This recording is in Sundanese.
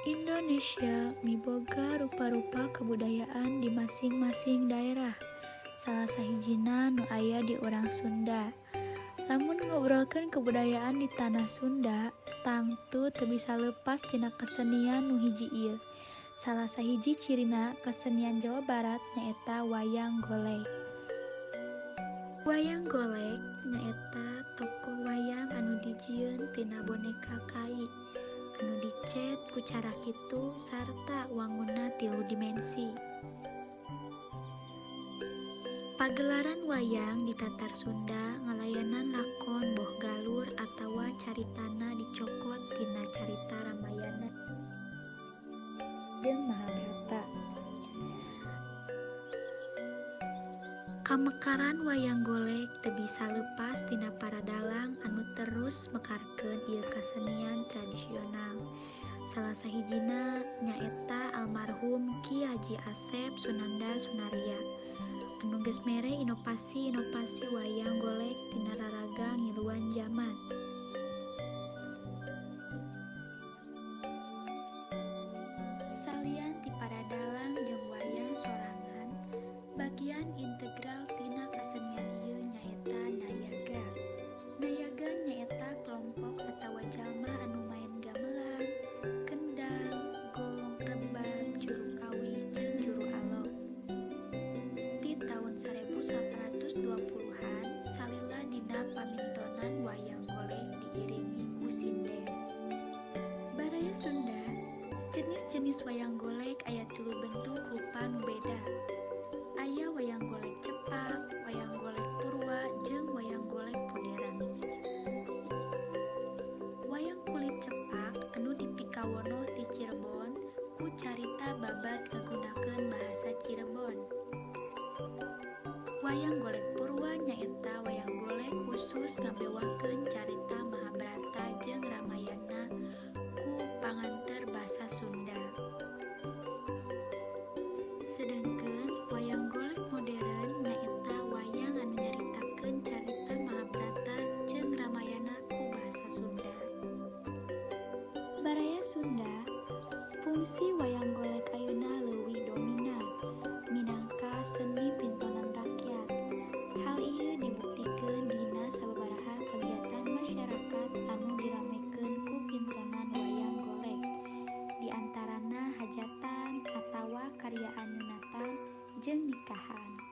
Indonesia miboga rupa-rupa kebudayaan di masing-masing daerah. Salah sahijina nu aya di urang Sunda. Lamun ngobrolkeun kebudayaan di tanah Sunda, tangtu teu bisa leupas tina kesenian nu hiji ieu. Salah sahiji cirina kesenian Jawa Barat nyaeta wayang golek. Wayang golek nyaeta tokoh wayang anu dijieun tina boneka kai anu dicet ku cara kitu sarta wangunna tilu dimensi. Pagelaran wayang di Tatar Sunda ngalayanan lakon boh galur atawa caritana dicokot tina carita Ramayana jeung Mahabharata. Kamekaran wayang golek teu bisa leupas tina para dalang anu terus mekarkeun ieu kasenian tradisional. Salah sahijina nyaeta almarhum Ki Haji Asep Sunandar Sunarya anu geus mere inovasi-inovasi wayang golek dina raraga ngiluan jaman. Salian ti para dalang jeung wayang sorangan, bagian integral tina kasenian ieu nyaeta nayaga. Nayaga nyaeta kelompok atawa jalma anu maen gamelan, kendang, gong, rebab, juru kawih jeung juru alok. Ti taun 1820-an salila dina pamintonan wayang golek diiringi ku sinden. Baraya Sunda, jenis-jenis wayang golek aya tilu bentuk rupa nu beda. Aya wayang golek cepak, wayang golek purwa, jeung wayang golek modern. Wayang kulit cepak anu dipikawono ti Cirebon ku carita babad ngagunakeun bahasa Cirebon. Wayang golek purwa nyaeta wayang golek khusus ngabewahkeun carita Mahabharata jeung Ramayana ku panganteur basa Sunda. Sedengkeun wayang golek modern nyaeta wayang anu nyaritakeun carita Mahabharata jeung Ramayana ku bahasa Sunda. Baraya Sunda, fungsi wayang golek ayeuna leuwih dominan minangka seni pintonan rakyat. Hal ieu dibuktikeun dina sababaraha kagiatan masyarakat anu diramekeun ku pintonan wayang golek. Di antarana hajatan atawa karyaan nyunatan jeung nikahan.